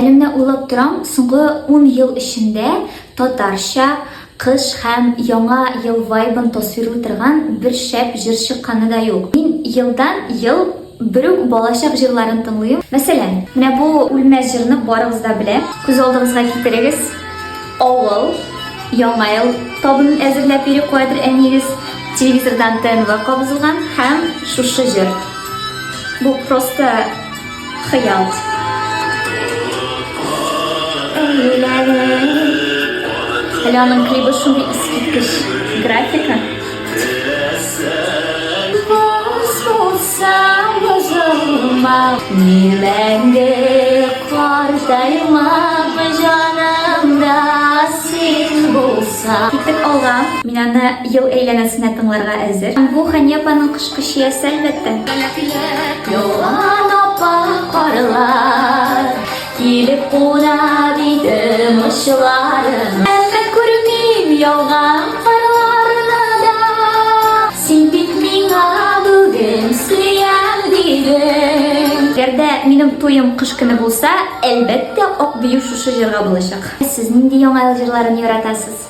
Әле менә уйлап торам, соңгы ун ел эчендә татарча кыш һәм яңа ел вайбын тасвирлый торган бер шәп җыр чыкканы да юк. Мин елдан ел бер үк балачак җырларын тыңлыйм. Мәсәлән, менә бу үлмәс җырны барыгыз да белә. Күз алдыгызга китерегез, авыл, яңа ел табынын әзерләп йөри каядыр әниегез, телевизордан ТНВ кабызылган һәм шушы җыр. Бу просто Хыял. Әле аның клибы шундый искиткеч графика. Мин мәңге картаймам җанымда син булсаң. Киттек алга. Мин аны ел әйләнәсенә тыңларга әзер. Бу Хәния апаның Кышкы чиясе, әлбәттә. Яуган аппак карлар Килеп куна битем очларын. Әмма күрмим яуган карларны да. Син бит миңа бүген сөям дидең. Әгәр дә минем туем кыш көне булса, әлбәттә, ак бию шушы җырга булачак. Сез нинди Яңа ел җырларын яратасыз?